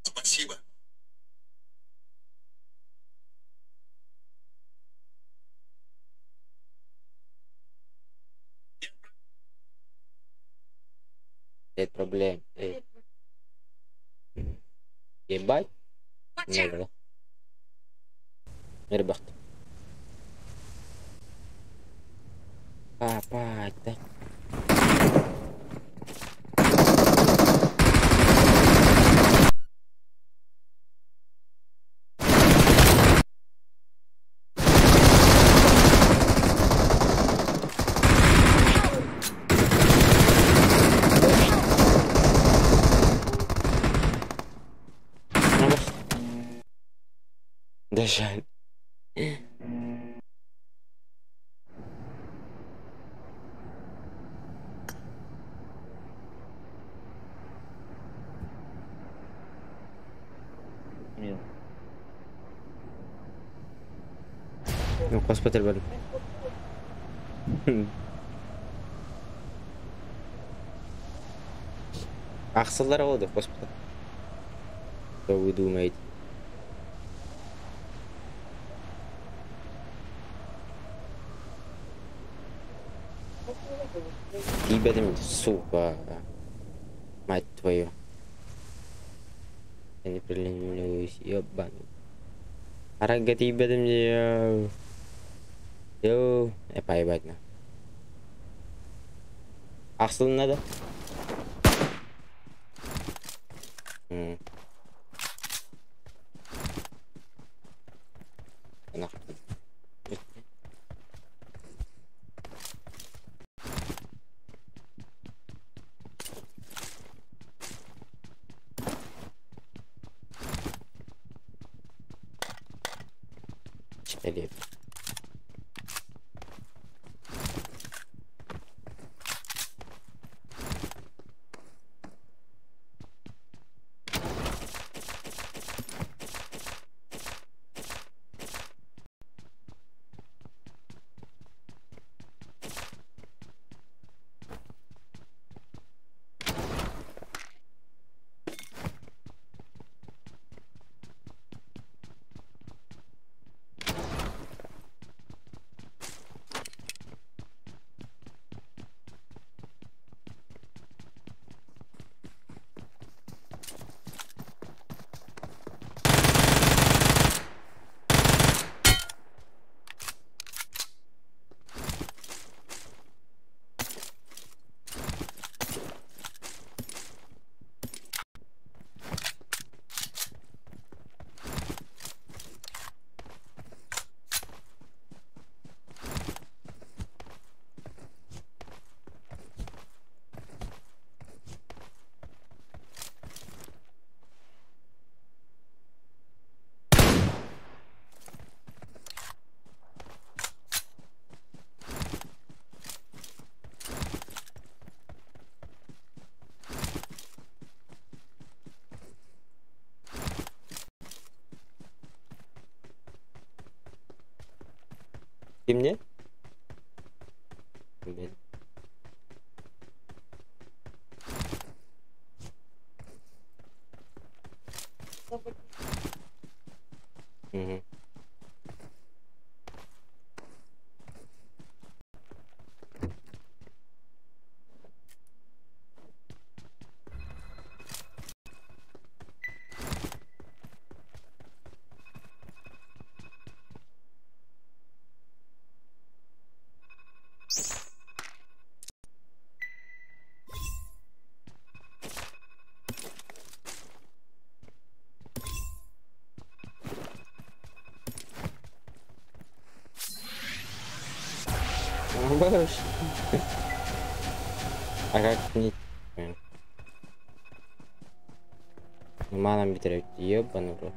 Спасибо. Нет проблем. Эй. Ебать. Не Рыбахт. Папа, да. Дожали. Ну, госпиталь бар. Ахсылар oldu госпиталь. Что вы думаете? Ебать, сука. Мать твою. Я не прилениваюсь, ебаный. Арага ебать мне. Йоу, я поебать на. Ахсыл надо? Нахуй. Чалеп. Ты мне? Блин. Угу. Боже. А как не... Манам битер ебаный в рот.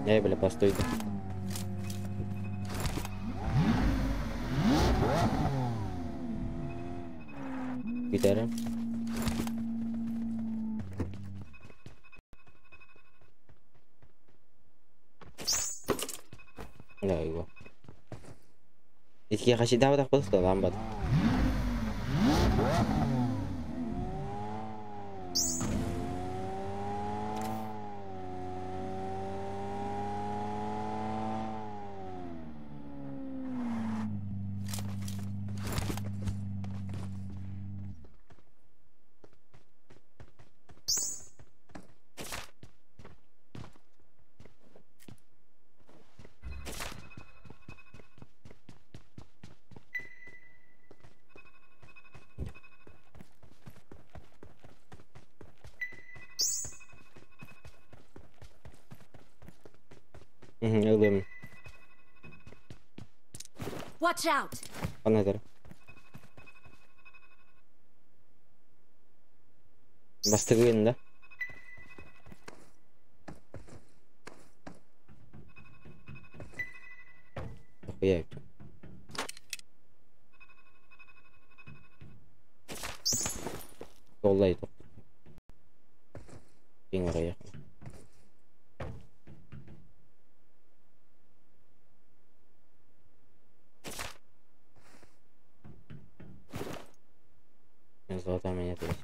Эй, бля, постой. Гитара. Итики хасидаабатах буолуохтаах бат. Ылым. Watch out! Анадыр. Бастыгын да. Охуя. Доллай Ең аяқ. Золотая монета есть.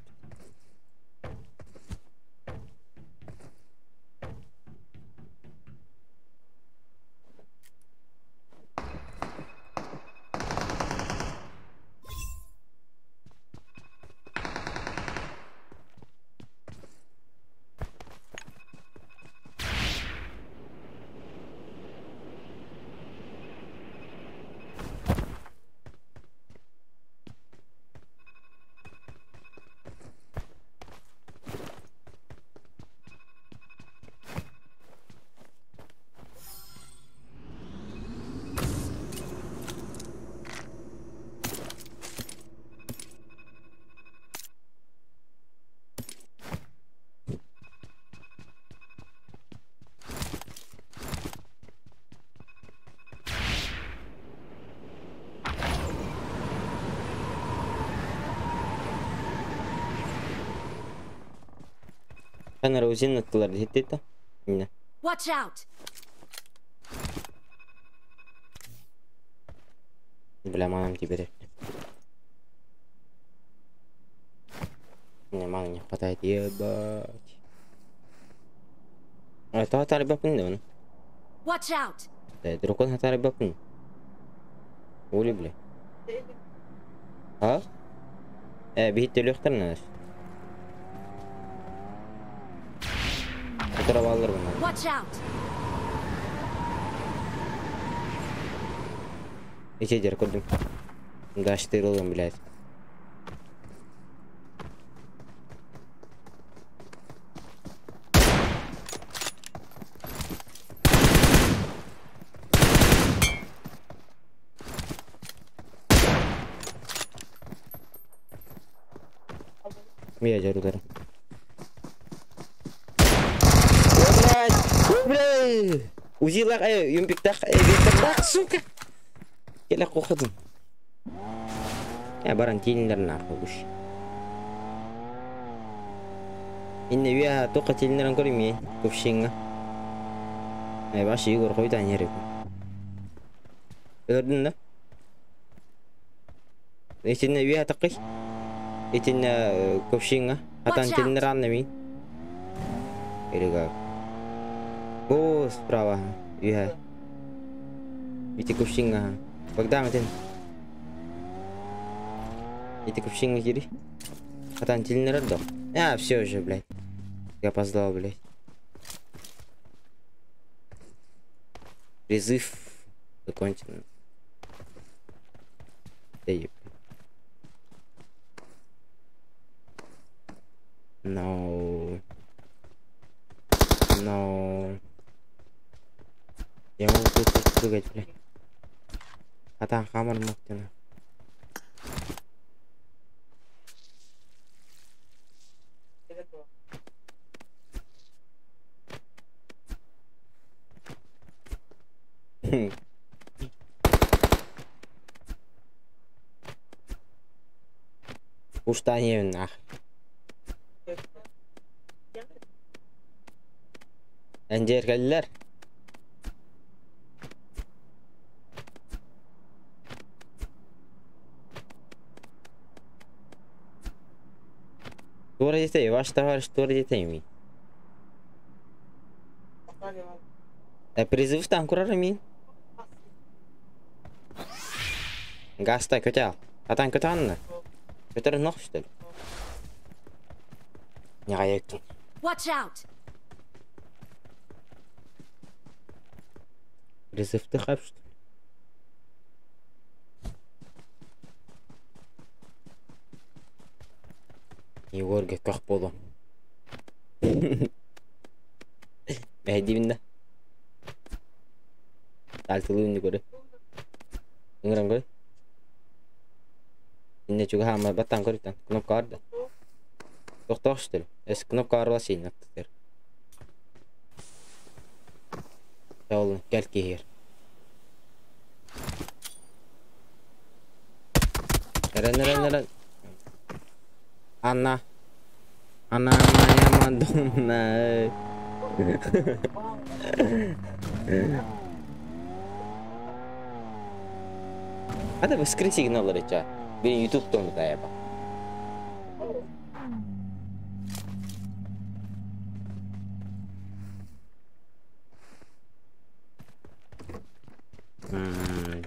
Канара узин аттылар хиттета. Инна. Watch out! Бля, манам теперь. Мне маны не хватает, ебать. А это хатары бапын да он. Watch out! Да, дракон хатары бапын. Оли, бля. А? Бихит төлөктөр наш. Алыр бұны. Watch out! Ичедер көрдүм. Да, штырылым, блядь. Я жару. Блядь! Узилар, юмпиктах, бектах, сука! Келе қоқыдым. Я баран тилинлер нахуй уж. Инне вия тоқа тилинлерин көрүмей, кувшинга. Ай баш Игорь койдан ерек. Көрдүн да? Итинне вия тақый. Итинне кувшинга. Атан тилинлер аннамин. Или как? О, справа. Вия. Ити кувшинга. Когда мы Ити кувшинга кири. Атан тилинлер да. А, все уже, блядь. Я опоздал, блядь. Призыв закончен. Да еб. No. No. Я могу тут прыгать, блядь. А там хаммер мог ты. Уштане нах. Энжер келдилер. Туора детей, ваш товарищ туора детей ми. Призыв там курар мин. Гаста көтел. Атан көтанны. Көтөр нох что ли? Не гаяктын. Watch out! Призывты хап что ли? Егорга как болу. Мәйдибин да. Талтылыын көрө. Ыҥыран көрө. Инне чугаһаама баттаан көрүттэн. Кнопка бар да. Тохтоох что ли? Эс кнопка арыла син аттытыр. Олун кел киһир. Эрен эрен эрен. Анна. Анна моя Мадонна. Hadi bu screen signalları içe. Bir YouTube'da mı da yapa.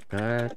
Так.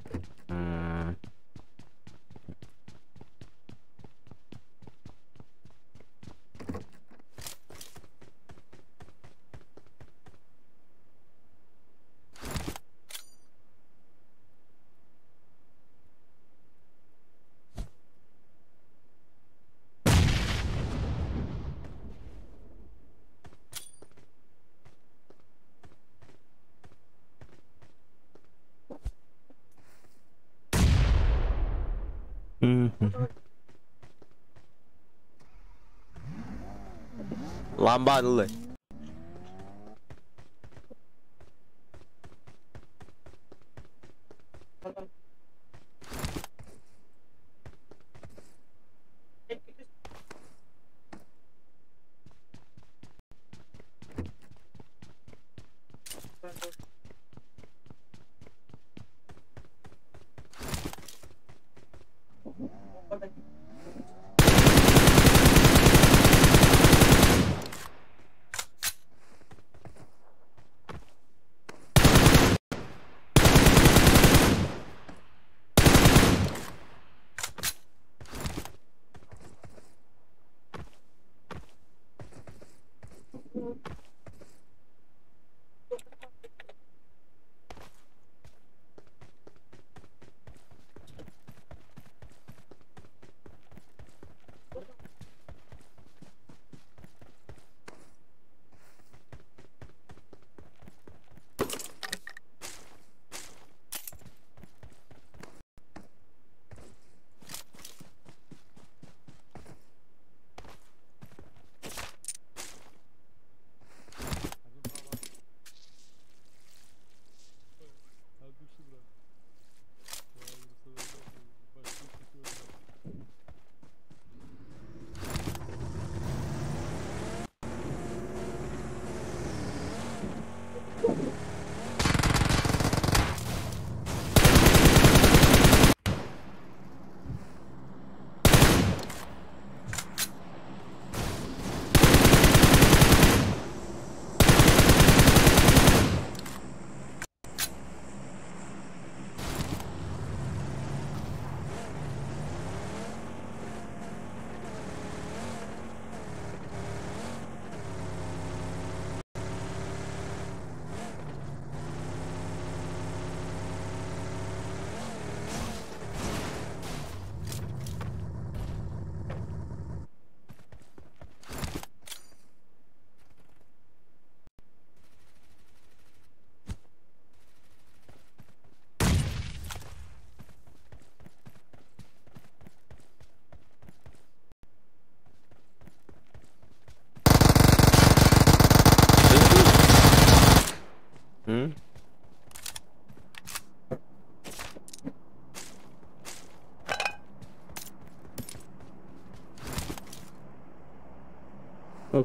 Ламбанулы.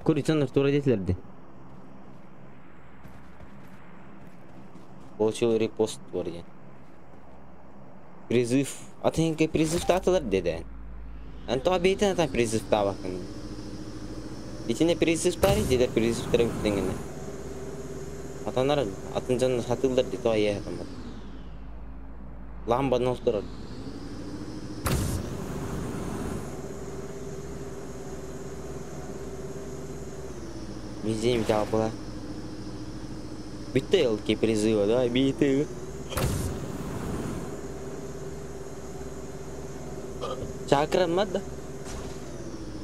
Курицаннар тура детлерди. Получил репост вроде. Призыв. А ты призыв татылар деди. Эн то бейтен ата призыв табакын. Итини призывтар, итилер призывтара бүттеңгене. Атанар, атын дьон сатыыллар дии, тоҕо ийэ сатаммат. Ламбаны олторор. Везде была. Бутылки призыва, да, биты. Чакра да?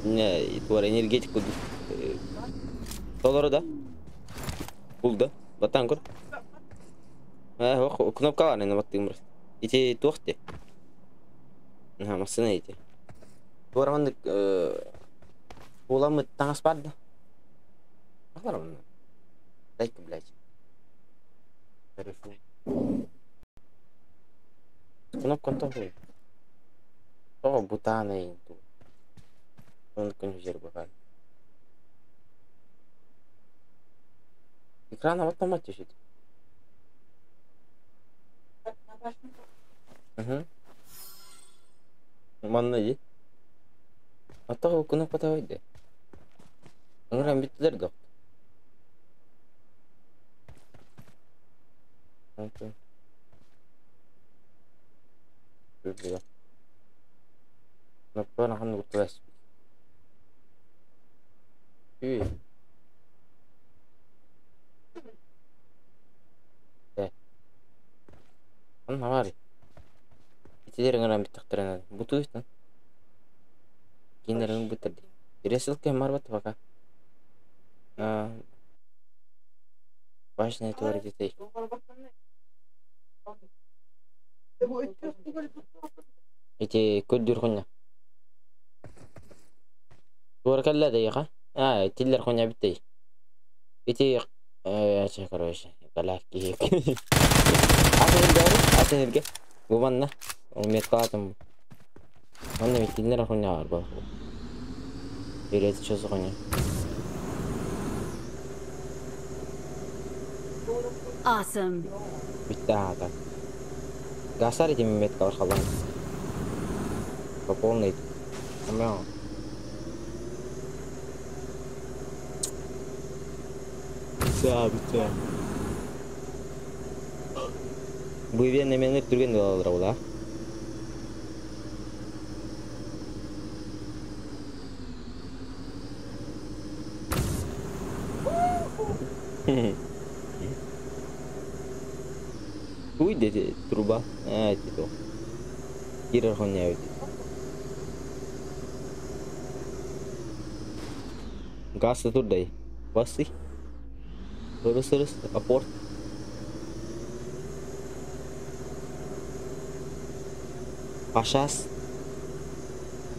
Не, туора энергетик курдук. Толору да? Булда. Батан көр. Кнопка бар, энэ баттыгым просто. Ити туох те? Аха, массына ити. Туора маннык буоламмыт таҥас бар да? Бар онно. Дай-ка, блядь. Хорошо. Кнопка тоже. О, бутаны ту. Он конвейер бывает. Экран автомат түшет. Угу. Манна ди. Ата кнопка табайды. Ыңыран биттилер да. Окей. Кнопка ханны кутулас. Үй. Анна бар. Итилер ыңыран биттахтарына. Бутуйстан. Киндерин бутырды. Ресылка марбат пока. А, важное твор детей. Эти көддүр хуня. Туар калла да яха. А, тиллер хуня битте. Ити э короче, галактик. Атын атын ирге. Бу манна. Умет калатым. Манна бит тиллер хуня бар бу. Берет чөзü хуня. Awesome. Битте ата. Гасар ити мет калар халан. По полной. Амя. Битте, битте. Бу неменер түрген балалар була. Уй дети труба. А, эти то. Кирер хуйня эти. Газ турдай. Басы. Ырыс ырыс апорт. Пожалуйста.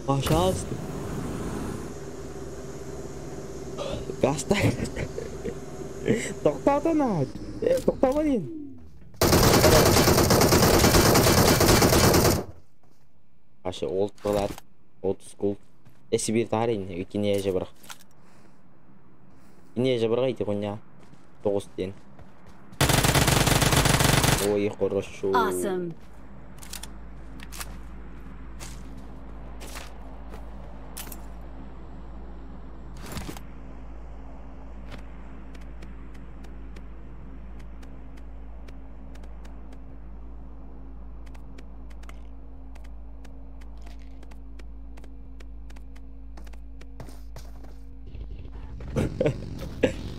Пожалуйста. Гаста. Тоқтатана. Тоқтама дейін. Ашы олд қылат. Old school. Эси бир тарин. Кине жабырақ. Кине жабырақ ити хуйня. Тоғыз ден. Ой, хорошо. Awesome.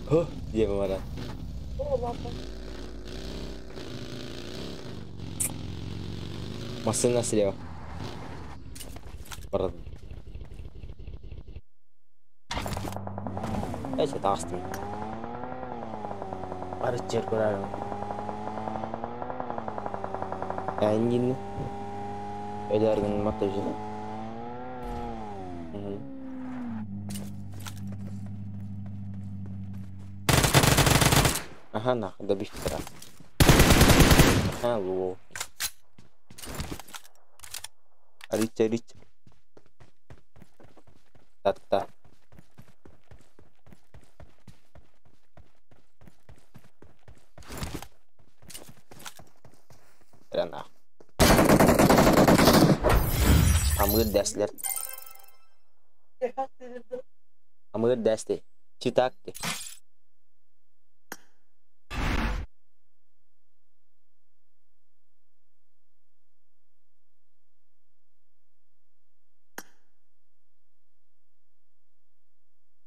Хо, диye bana. Машина слева. Барады. Эче тағыстым. Бары жер көрәрім. Әңгін. Өләргін мата жер. Ага, нах, добить раз. Алло. Арите, арите. Та-та. Рана. Амыр дәслер. Амыр дэсти. Читак ты.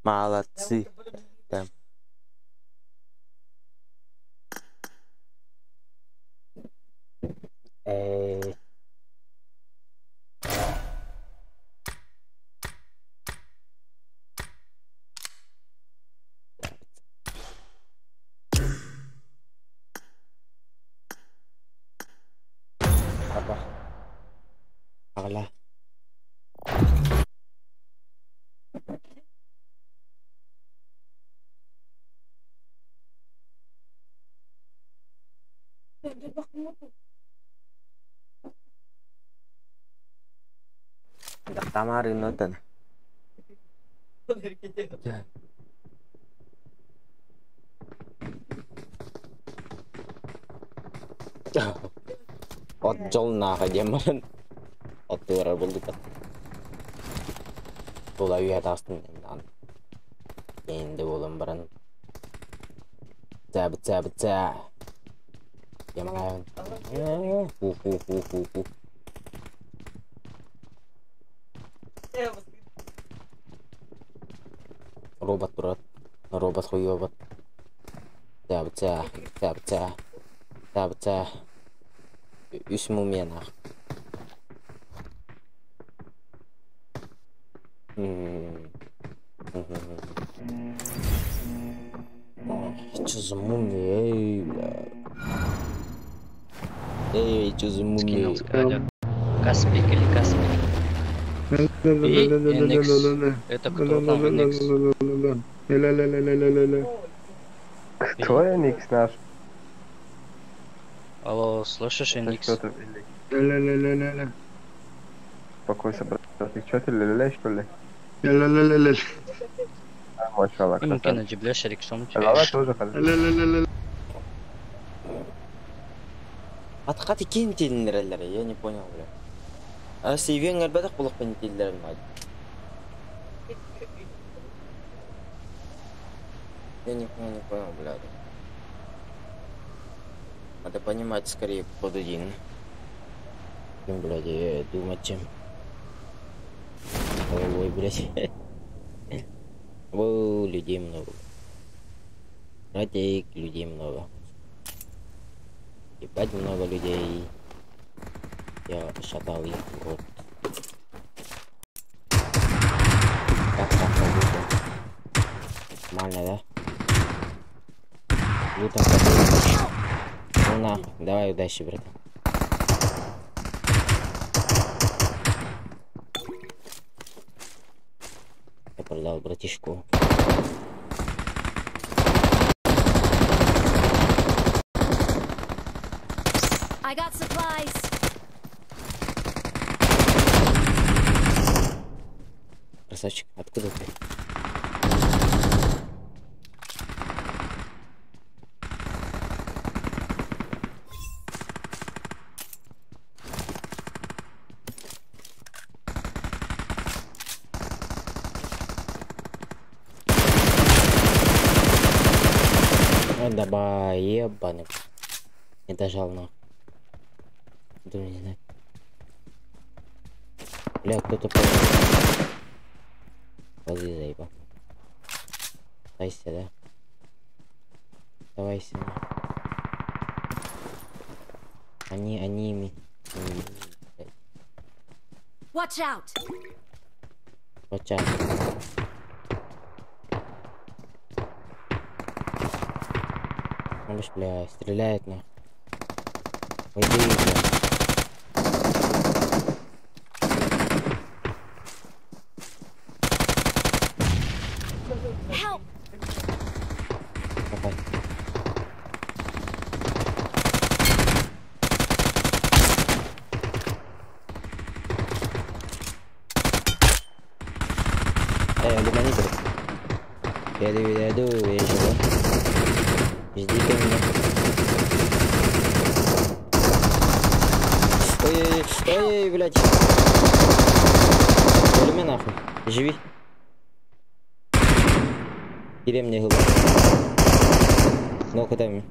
Молодцы. Там. Эй. Апа. Аҕала. Тамарынотан. От дьолнааха диэн баран оттуурар булдук. Тула үйэ таастын Енді болон баран. Ця бця бця. Ямаган. Фу фу фу фу фу. Робот, брат. Робот хуёбот. Ця бця бця бця. Ця бця. Үс мумия нах. Что за мумия, эй, бля. Эй, что за мумия? Скинул скрадер. Каспик или Каспик? И NX. Это кто там NX? Кто NX наш? Алло, слышишь Это NX? что ты, Успокойся, брат. Ты что, ты ля что ли? А, машалла, ممكن красавчик. اجيب لها شريك صمت. Лала тоже хорошо. Атқаты кем телінірелер, я не понял, бля. А сейвен әлбәдік бұлықпен телдерім ай. Я не понял, не понял, бля. Надо понимать скорее под один. Чем, блядь, думать, чем. Ой, блядь. Воу, людей много. Братик, людей много. Ебать много людей. Я шатал их в рот. Так, так, так, лутом. Нормально, да? Лутом попробуем. Ну нахуй, давай удачи, братан. Я продал братишку. I got supplies. Красавчик, откуда ты? Ой, давай, ебаный. Не дожал нахуй. Думаю, не знаю. Бля, кто-то полз. Ползи, заебал. Дайся, да? Давай сюда. Они ими. Блядь. Watch out. Watch out. Малыш, бля, стреляет нахуй. Уйди, бля. Help! Давай. Эй, лимони, короче. Я иду, я иду, я живу. Ждите меня. Ой, ой, ой, блядь. Вали меня нахуй. Живи. Кириэм не ыла. Ну куда мен?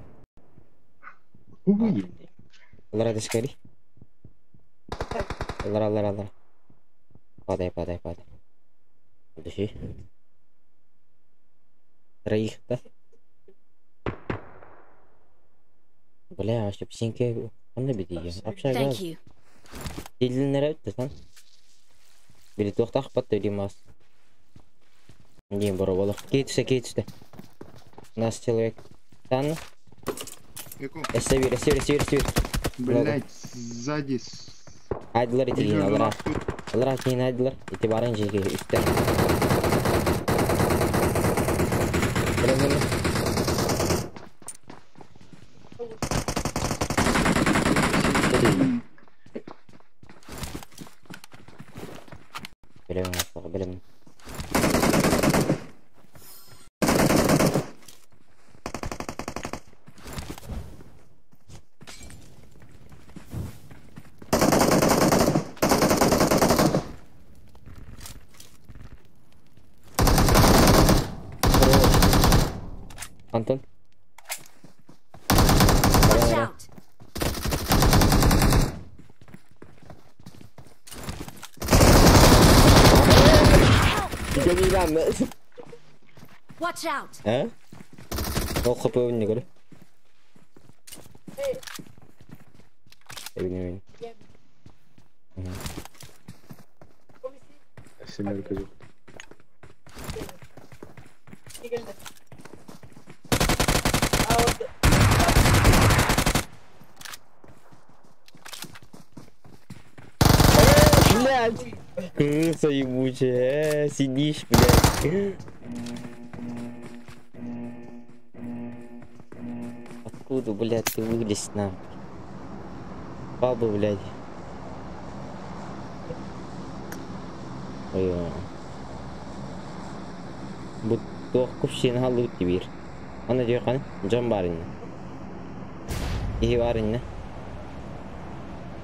Аллара түскэри. Аллара, аллара, аллара. Падай, падай, падай. Дыши. Троих, да? Бля, вообще псинке. Онно бити. Общага. Thank you. Дилиннere өттө Били туохтаах бат мас. Диэн боро Кей түстэ, кей түстэ. У нас человек. Тан. Яку? Эсевир, эсевир, эсевир, эсевир. Блять, сзади. Айдылар ити Вижу, алара. нахуй. Алара кейин айдылар. Ити барын жеге үстэ. Бля, бля. Билем, билем. Антон. Watch out! Watch out! А? Ол хп не говорю. Эбин, эбин. Семерка жоқ. Блядь! Крыса ебучая, сидишь, блядь. Откуда, блядь, ты вылез на? Бабы, блядь. Ой, Бу туох купсин халлы бир. Аны диyor жан бар инне. Иһи бар инне.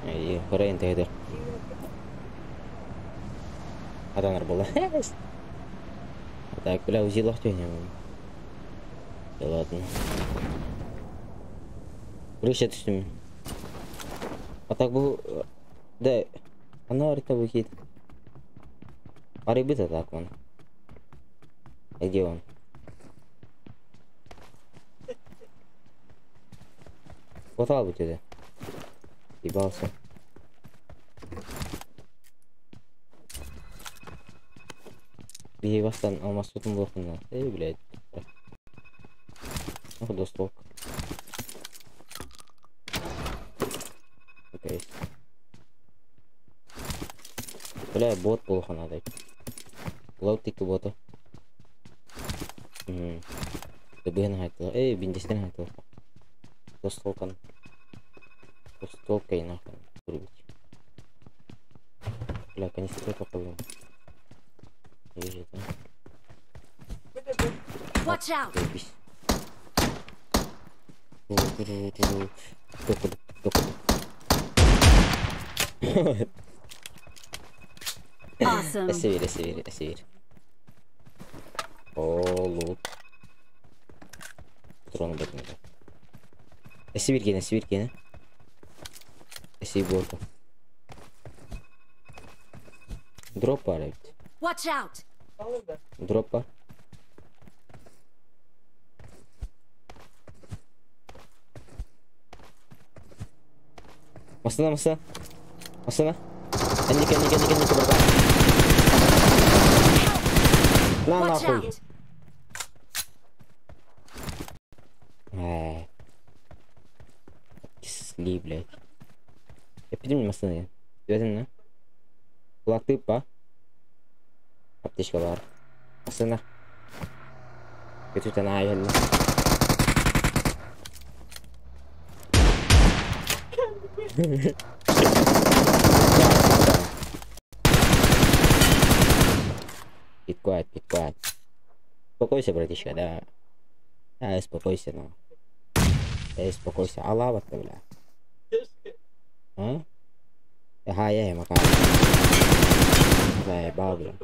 Ай, көрөйүн тегедер. Аданар була. Так, бля, узи лохтюня. Да ладно. Крыша түстүм. А так бу да ана арыта выхит. Арыбыта так он. А где он? Вот албы dedi. Ебался. Бейбастан алмас сутун болқын. Эй, блядь. Ну, досток. Окей. Бля, бот болқан надо. Лау тики бота. Добыгын айтты. Эй, биндестен айтты. Достолкан. Достолкой нахуй. Курить. Бля, канистру попал. Вижу, да? Watch out! Заебись. Awesome. Эсевир, эсевир, эсевир. О, лут. Патрон бэтмен. Эсевир кene, эсевир кene. Эсевир бота. Дроп бар эбит. Watch out! Дроп бар. Масына, масына. Масына. Энник, энник, энник, энник, братан. На Watch нахуй. out! Эй. Кисли, блядь. Я пойду масына. Связано. Кулакты па. Аптечка бар. Масына. Көтүтен айылы. Keep quiet, keep quiet. Успокойся, братишка, да. Да, успокойся, ну. Эй, успокойся. Аллах, бля. А? Ага, я ему Заебал, бля.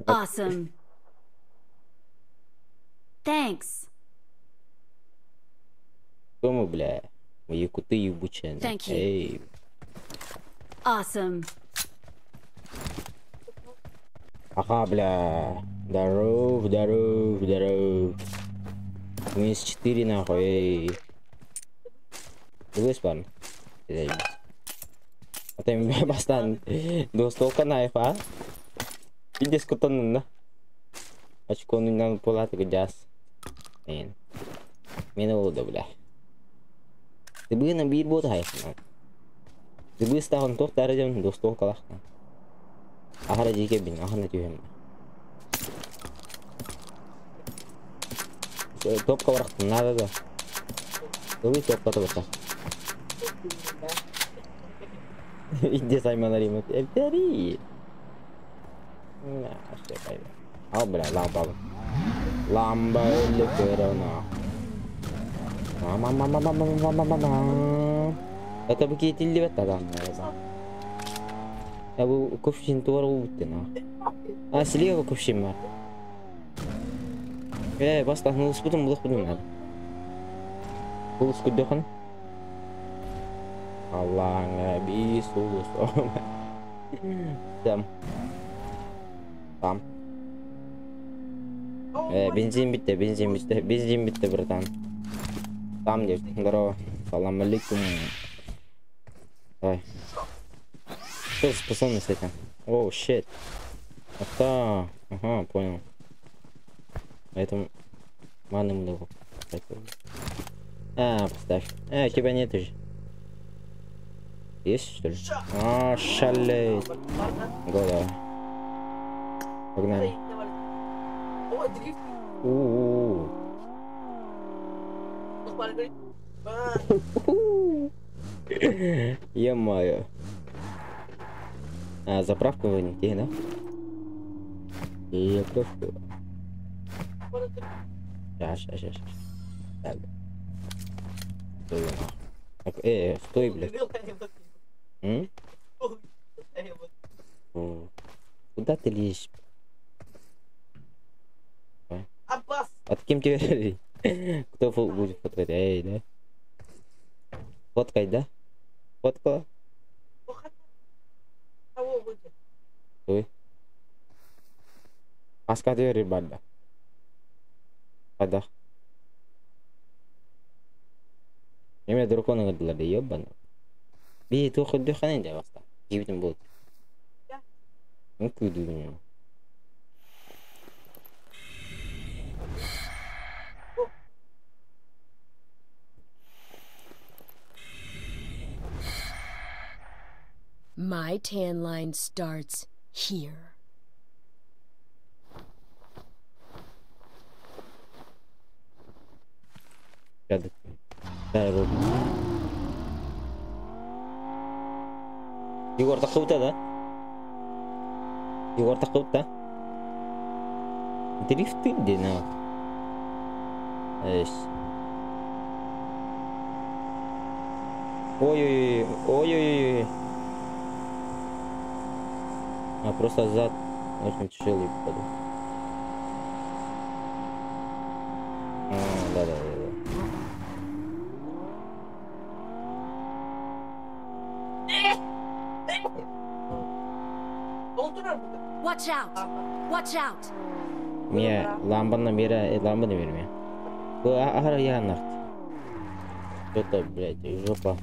Awesome. Thanks. Кто мы, бля? Мы якуты ебучие. Thank you. Эй. Awesome. Ага, бля. Здоров, здоров, здоров. Минус 4 нахуй, эй. Другой спарн. А ты бастан двустволка на а? Иди скотон на. Очко ну нам пулаты гудяс. Мен. Мен oldu бля. Ты на бир бот хай. Ты бы стал тох даражам двустволка лах. Ахара жеке бин, ахана түйем. Топка барақтым, надо да. Ылый топка тобырта. Иде сайман аримат. Эптери. Ал, бля, ламба. Ламба өлі көріна. Это бы кетилди бет адам. Я бу кувшин туар бутты на. А слева кувшин бар. Баста, ну спутум булых будум надо. Булыс күддөхөн. Аллаң би сулус. Там. Там. Бензин битте, бензин битте, бензин битте, братан. Там где? Здорово. Салам алейкум. Давай. Что за способность это? О, щит. Это... Ага, понял. Поэтому маны много. А, поставь. А, тебя нет уже. Есть, что ли? А, шалеть. Го, давай. Погнали. У-у-у. Е-мое. А, заправку вы не да? Заправку. Сейчас, сейчас, сейчас. Так. Стой, нахуй. Стой, блядь. М? Куда ты лезешь? А кем тебе? Кто будет фоткать? Эй, да? Фоткать, да? Фоткала? Стой. Аска дверь, банда. Када. Еме дракона гадла, ёбана. Би тухы дыханы да баста. Гибден болот. Ну куду. My tan line starts here. Егор таққыбыта да? Егор таққыбыта? Дрифты где на? Ой-ой-ой, ой-ой-ой. А просто зад очень тяжелый, походу. А, да-да-да. Watch out! Watch out! Мне ламба на мира, ламба на мира. Ага, я нахуй. Что-то, блядь, жопа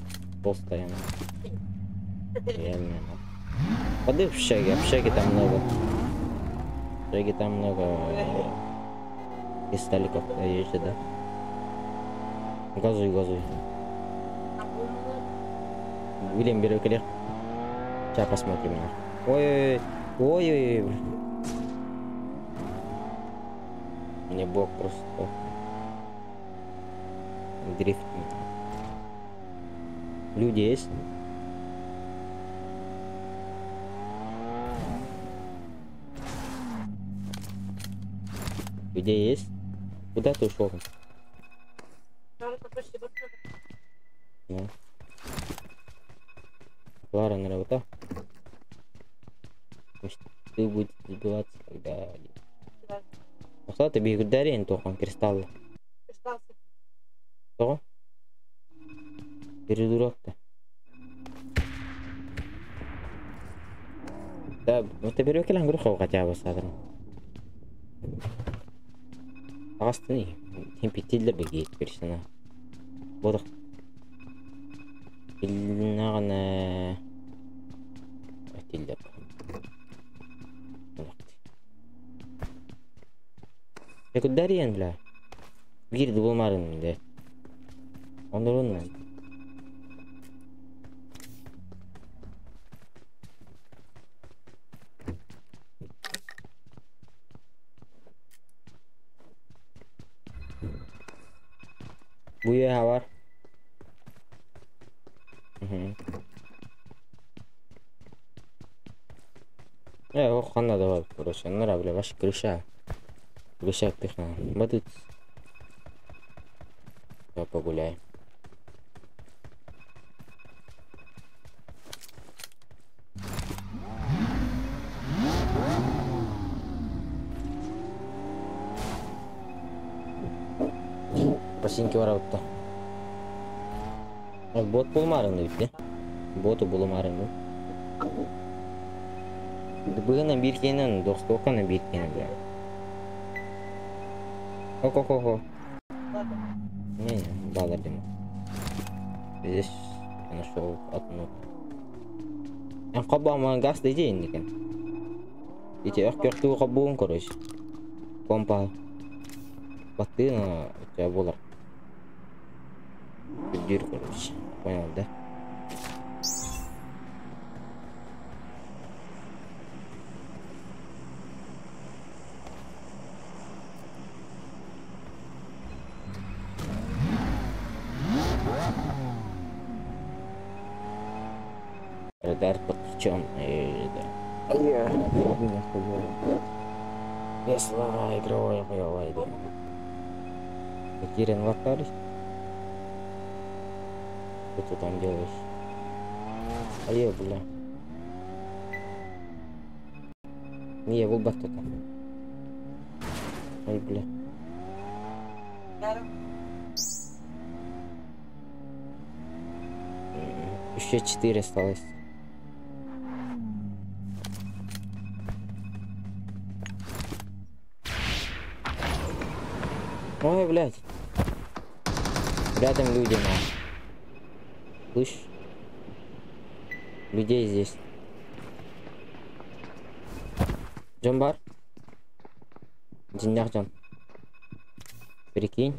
толстая. Реально. Ходи в общаге, общаги там много. Общаги там много кристалликов, надеюсь, да? Газуй, газуй. Вильям, бери коллег. Сейчас посмотрим. Ой-ой-ой. Ой-ой-ой. Мне бок просто. Дрифт. Люди есть? Людей есть? Куда ты ушел? Ну. Клара на работа. Ты будешь сбиваться, когда... Тоқтаа бигүрдәри тоқан кристалл. Тоҕо? Передурок да. Да, это берекелен грохов хотя бы садрым. Ағастыны, темпетиллер бегет персона. Бодық. Илнағана Атиллер. Бекүдәриен бля. Бир булмарын инде. Ондорун. Буя var. Угу. Ох, она давай, короче, нора, бля, ваша крыша. Крыша пихна. Вот Давай погуляем. Починки ворот-то. Бот булмарын бит, Боту булмарын. Бүгін bir кенен, достоканы bir кенен, бля. Хо-хо-хо-хо. Не, не, балар дем. Здесь я нашел одну. Эн кабама газ дейdi екен. Ити ök кабуын, короче. Помпа. Баттыны, у тебя болар. Дыр, короче. Понял, да? Радар подключен. Да. Весла игровая боевая. Кирин локались? Что ты там делаешь? А я, бля. Не, я был бы кто-то. Ай, бля. Еще 4 осталось. Ой, блядь. Рядом люди, на. Слышь? Людей здесь. Джамбар? Джинях джам. Прикинь.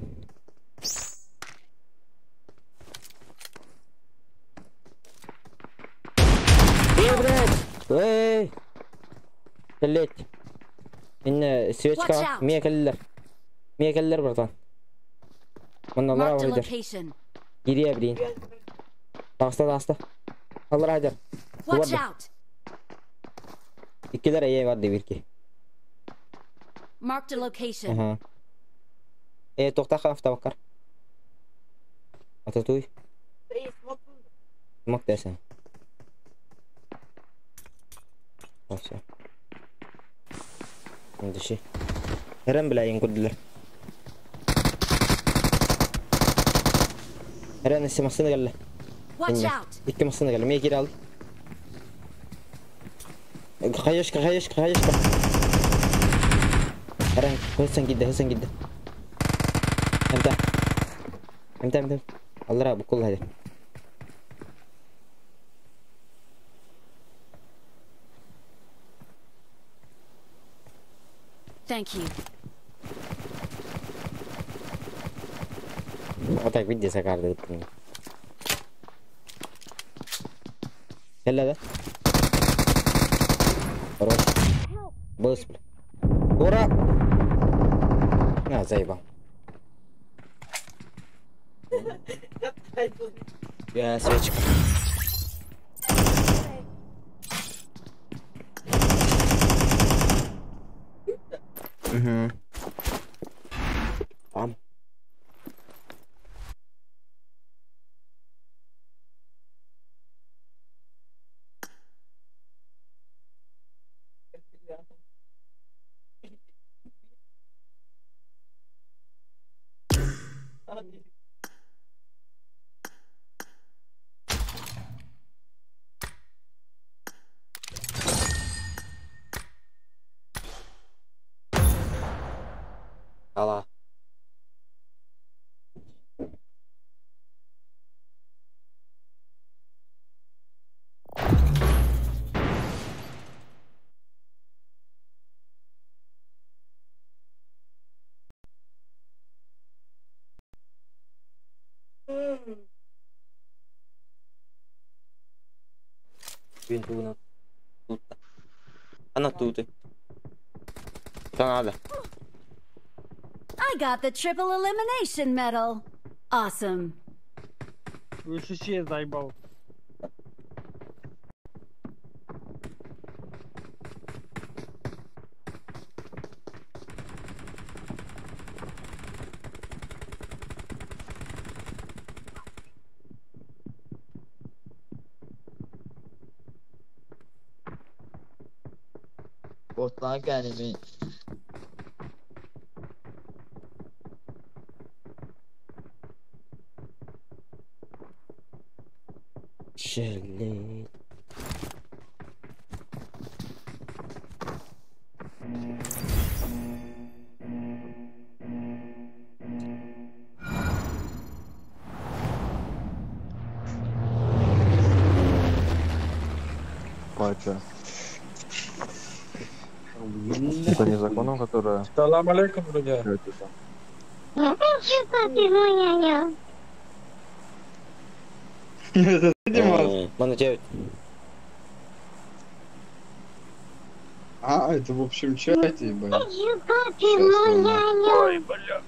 Эй, блядь! Эй! Блядь. Инна свечка. Мекаллер. Мекаллер, братан. Мыналар Marked a алайдыр. location. Кире, блин. Таста, таста. Алар айдыр. Watch Duvarda. out! Иккилер эе бар дебирки. Marked a location. Ага. Тоқтақа автобакар. Ататуй. Мак дерсен. Все. Ендеше. Херен билайын көрділер. Херен есе масына келді. Watch out! Икки масына келді. Мен кире алды. Хаешка, хаешка, хаешка. Херен, хысан кидді, хысан кидді. Эмте. Эмте, эмте. Аллара, букул хadi. Thank you. Вот так видите, закарды. يلا ده. Хорош. Быс, бля. Ура! На, заебал. Я свечка. Угу. Пам. Ала. 21. Tutta. Hanno tutti. Nada. I got the triple elimination medal. Awesome. Вообще заебал. Botlar geldi. Şöyle. Патя. Это не законом, которая... Салам алейкум, друзья. Мана 9. А, это в общем чате, ебать. Ой, бля.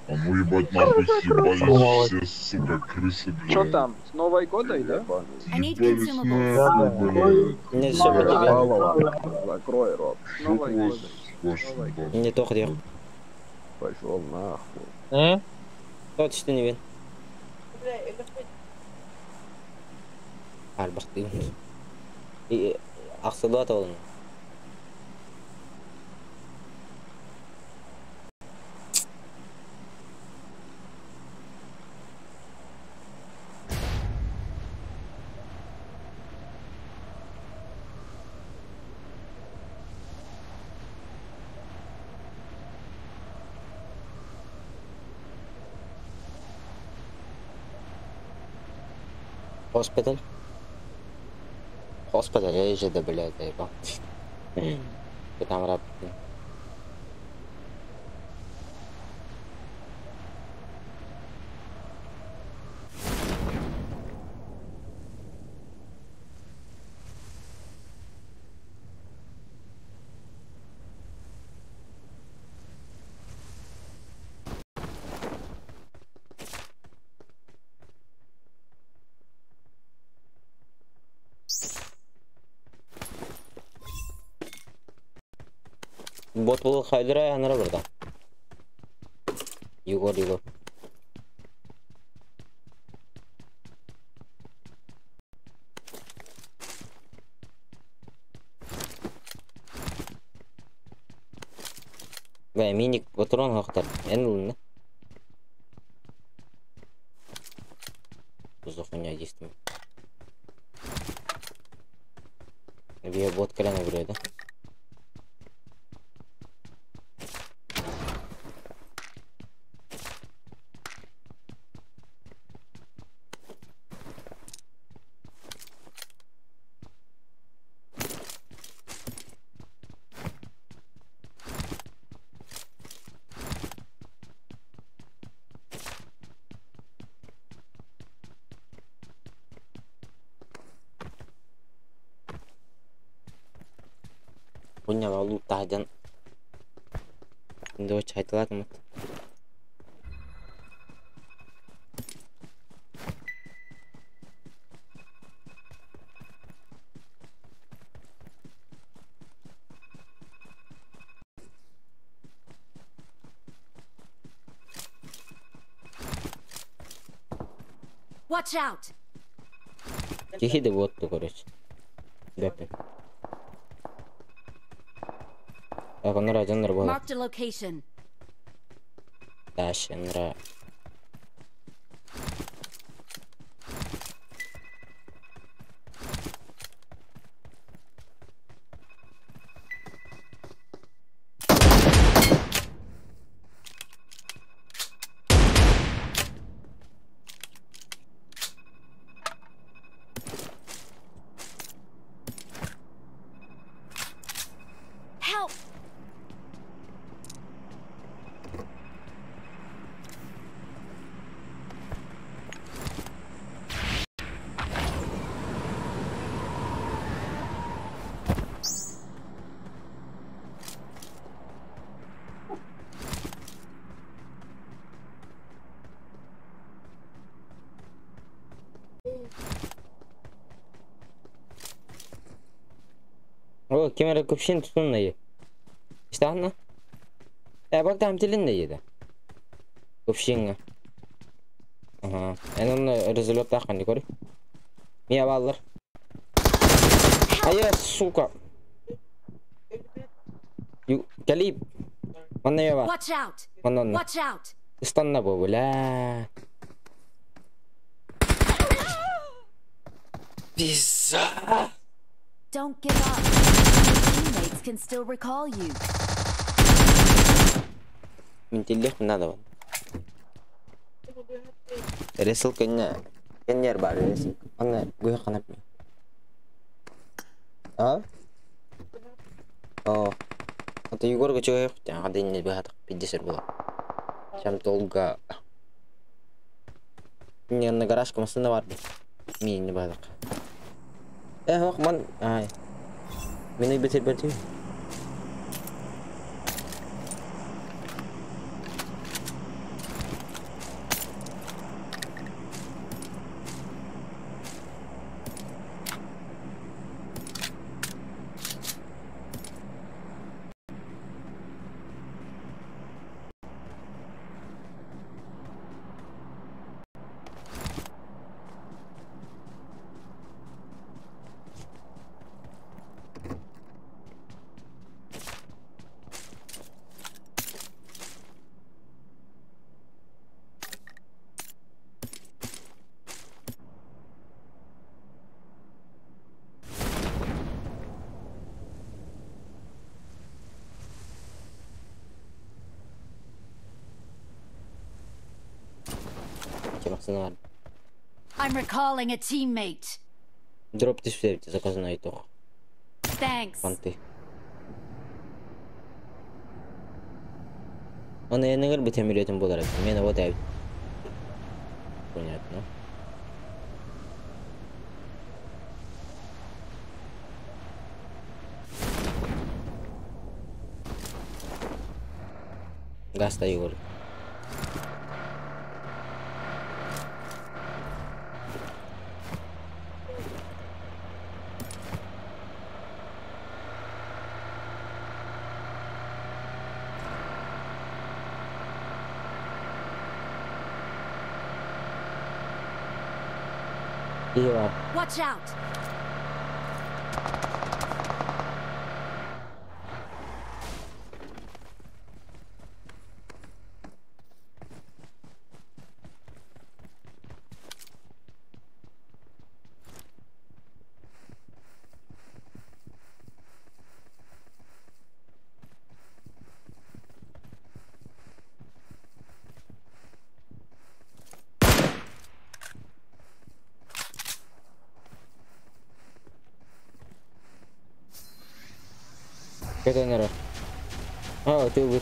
А ну ебать нахуй съебались все, сука, крысы, блядь. Чё там, с Новой годой, да? I need Ебались consumables. нахуй, блядь. Не все по тебе. Закрой рот. С Новой Жопу годой. вас, вашу бабу. Не только дело. Пошел нахуй. Тот что не вин. Арбахты. И ахсалат он. Госпиталь. Госпиталь, я же блядь, заебал. Ты там раб. Бот был хайдра, она burada. Егор, Егор. Бля, миник патрон хахтар. Эн Что за хуйня действует? Я бот коляна вроде, да? Punya lalu tajan. Indo cai telat mat. Watch out. Тихий да вот то, короче. Бепе. Так, он ради, он работает. Marked a location. Дальше, нра. Ким эрэ кувшин тутунна дии. Истэҕин Ээ, багдам тилиннэ диэтэ. Кувшиҥҥа. Аһаа. Эн онно результаттааххын дии көрүй. Миэ бааллар. Айа, сука. Кэлиип. Манна я бар. Watch out! Манна онно. Watch out! Ыстанна бу, бля. Пизда. Don't give up. Your teammates can still recall you. Мин тиллиэхпин наада буолла. Ресл кэннэ кэннэр баар ресл. Онно гуйахханап А? Оо. Ото Егорга чугаһыах хада иннэ быһаатах пиздесер буолар. Чем долго Не на гаражка массыына бар бит. Миинни быһаатах. Э, ох, ман ай. Мин ыйбыт сирбэр Массыына бар. I'm recalling a teammate. Дроп түспүт заказной туох. Thanks. Понты. Оны энеңер бу темиретин болар эбит. Мен вот эбит. Понятно. Гаста Егор. Киһи бар. Watch out! Көтөн эрэр. Аа, тыылыр.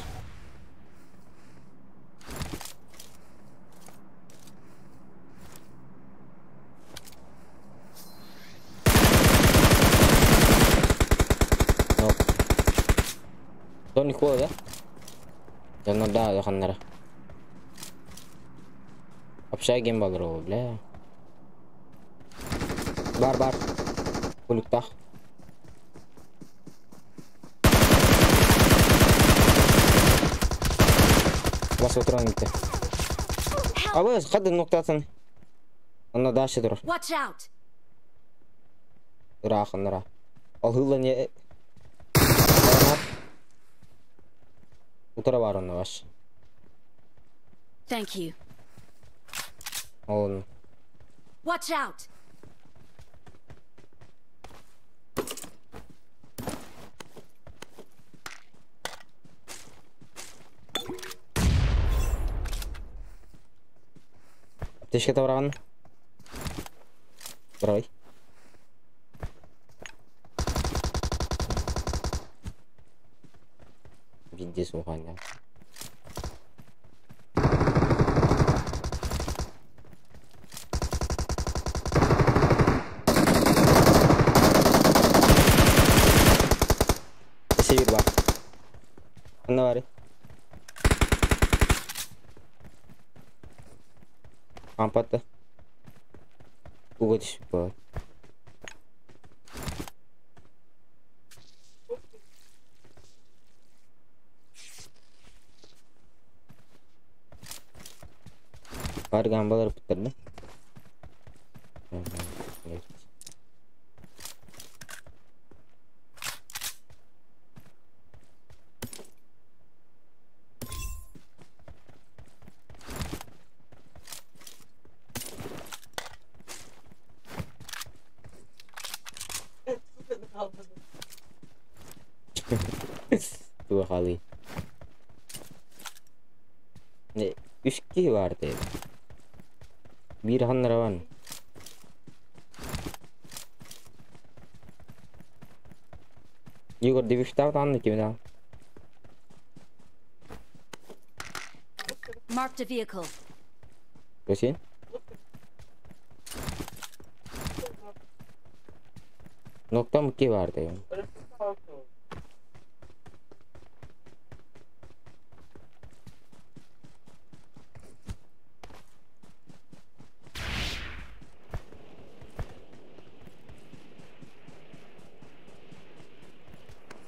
No. Тони хуа да? Дьоннордоох улаханнара. Общагин балар ол, бля. Бар бар. Кулуктаах. Бас отыран китте. Абыз, қады ноқтасын. Онна дальше турар. Watch out! Ыраах, ынара. Ол хылла не... Утара бар онна баш. Thank you. Ол Watch out! Аптечка табараган. Давай. Пиздец уханя. Север бар. Анна бары. Ампатта. Уга түспүт буолар. Бар гамбалар ыппыттар да? Туга хаалый? Үс киһи баар диэбит. Биир ханнарабан. Егор, дебиштаах даҕаны кимин Marked a vehicle. Көсин? Ноктам ки баар диэбин.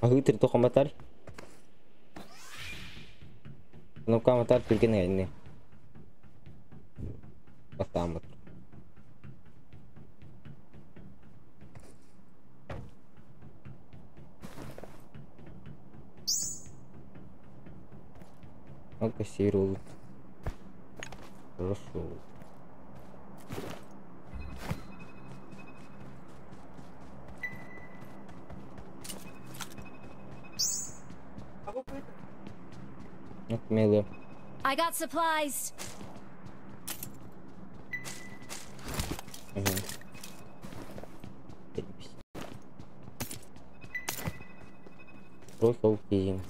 Аһыы тохоматар. Кнопка түргэн эйни. Бастааммыт. Ну-ка, сирут. Хорошо. Мило. I got supplies. Угу. Просто укинь.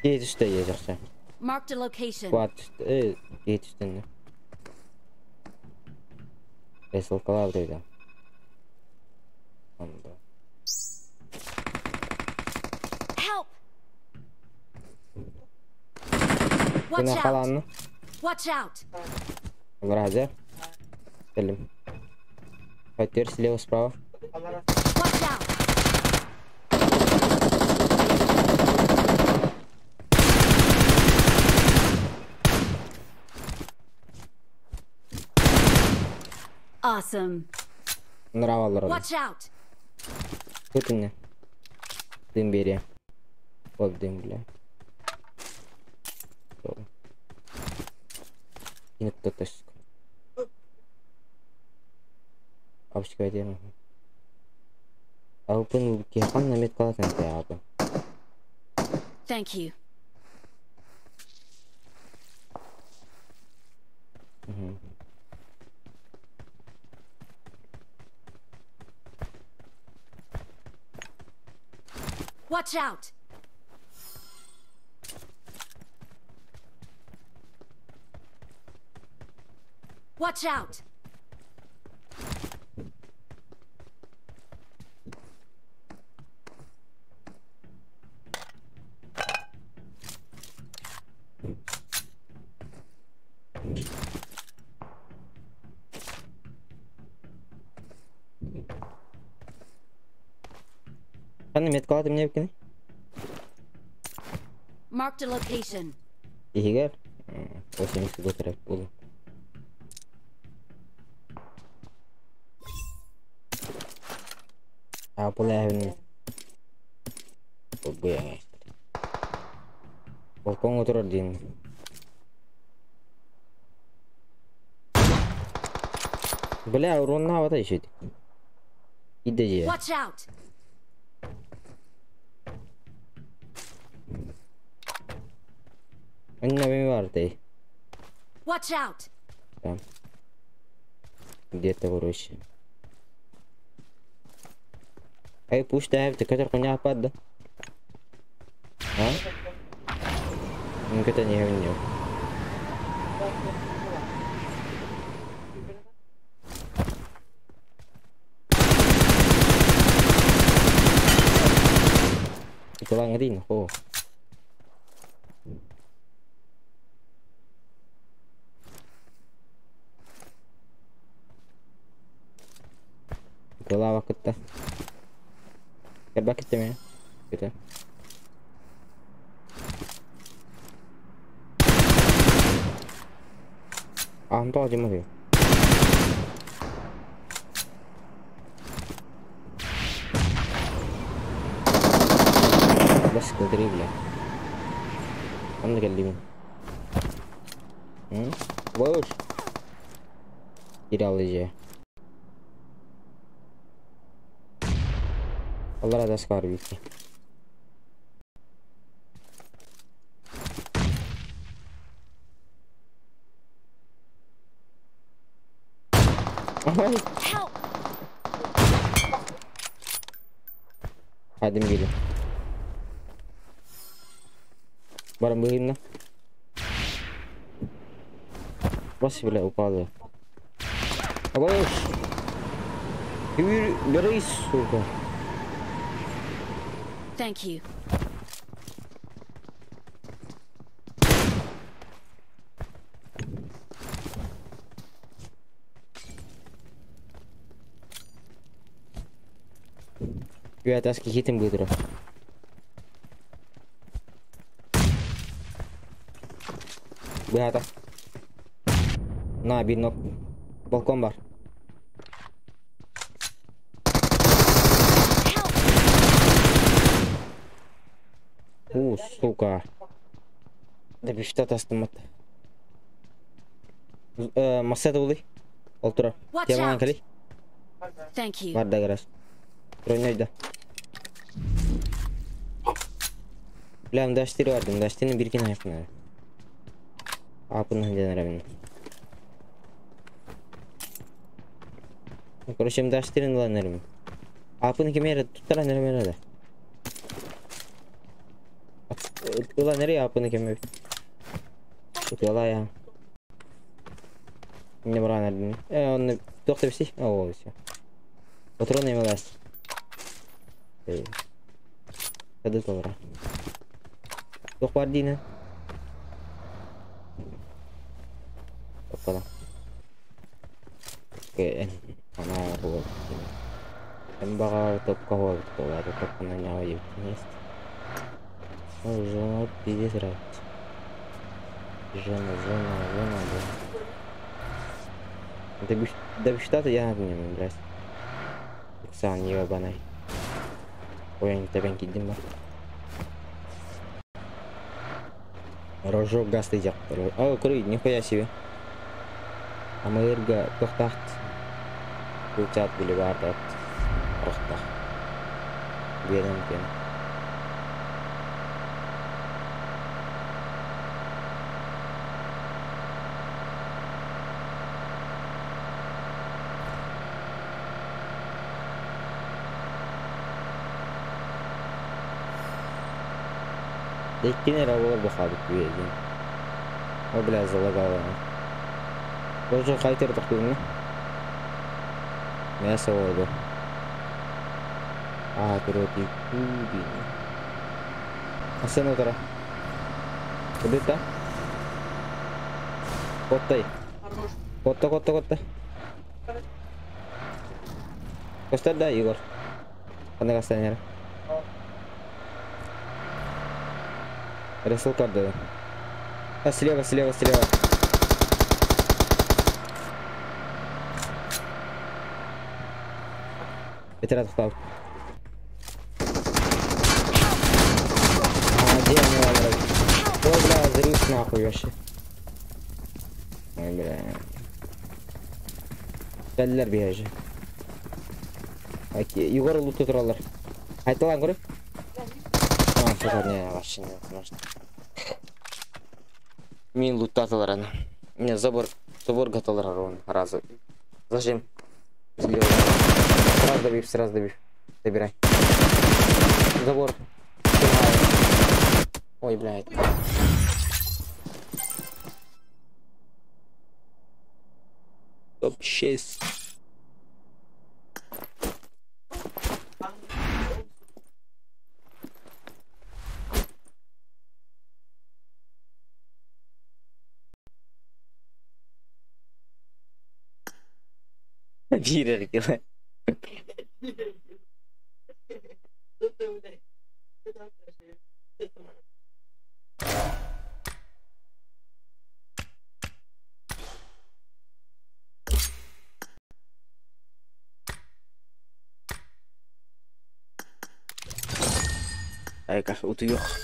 Кетиште ежақша. Marked a location. Куат кетиштен. Ресылкалар дейді. Анда. Help! Watch Кына out! қаланы. Watch out! Разер. Сәлем. Потер слева, справа. Watch out! Awesome. Нравалар. Watch out! Көтіне. Дым бери. Вот дым, бля. И кто-то Абышка дем. Алпын кехан намет калатын тәабы. Thank you. Watch out! Watch out! Қаны мет қалады мне бікіні? Marked a location. Егер 80 көтеріп болды. А бұл әбін. Бұл яңа. Балкон отырар дейін. Бля, урон навата еще. Иди же. Watch out! Анна беми бар дей. Watch out! Там. Где-то короче. Эй, пусть да, ты который коня опад, да? А? Ну это не не. Ito lang din ako. Голова кытта. Кэрбэ кытта мэ. Кытта. Антон Тимофей. Бas кылдырыы бля. Онно кэллибин. Бош. Кире же. Allah razı olsun abi. Hadi gelin. Баран быһынна. Бас, бля, упала. Абаш! Бери, сука. Thank you. Yötäski hitin bıdırı. Быһата. На, bir нок. Балкон бар. У, сука. Да бишта тастымат. Масса улый. Олтура. Теман кали. Thank you. Бар да гараж. Бронёйда. Бля, МД-4 бар, МД-4-ні бирген айфын. Апын ханден. Короче, МД-4-ні ланерим. Апын кемере туттара нермере да. Ыла нерее апын кеме. Ыла я. Не бран. Он доктор все. О, все. Патроны МЛС. Кады толра. Тох бар дина. Опа. Окей, ана вот. Эмбага топка хол тола топка на нява есть. О, жена пиздец нравится. Жена, жена, жена, да. Да штата я не понимаю, блядь. Оксан, ебаный. Ой, не тебя кидим ба. Рожок газ ты дел. О, крыть, нихуя себе. А мы ирга тохтахт. Кучат бульвар рот. Рохтах. Берем кен. Иккини раболар бахабыт буедин. О, бля, залагала. Боже, қайтер тоқтудың Мясо болды. А, туроти кудин. Асен отыра. Кудыта? Коттай. Котта, котта, котта. Костар да, Егор. Қандай кастан Рассылка да. А, слева, слева, слева. Ветеран встал. А, где они ладно? Ой, бля, взрыв нахуй вообще. Ой, бля. Geldiler bir yere. Окей, Егор лут туралар. Айтылан көріп? А, слушай, не, вообще не возможно. Мин лутаталар ана. Не, забор, забор готовлар ровно, разу. Зажим. Сразу добив, сразу добив. Забирай. Забор. Ой, блядь. Топ-6. Бирер киле. Айка, утуйуох.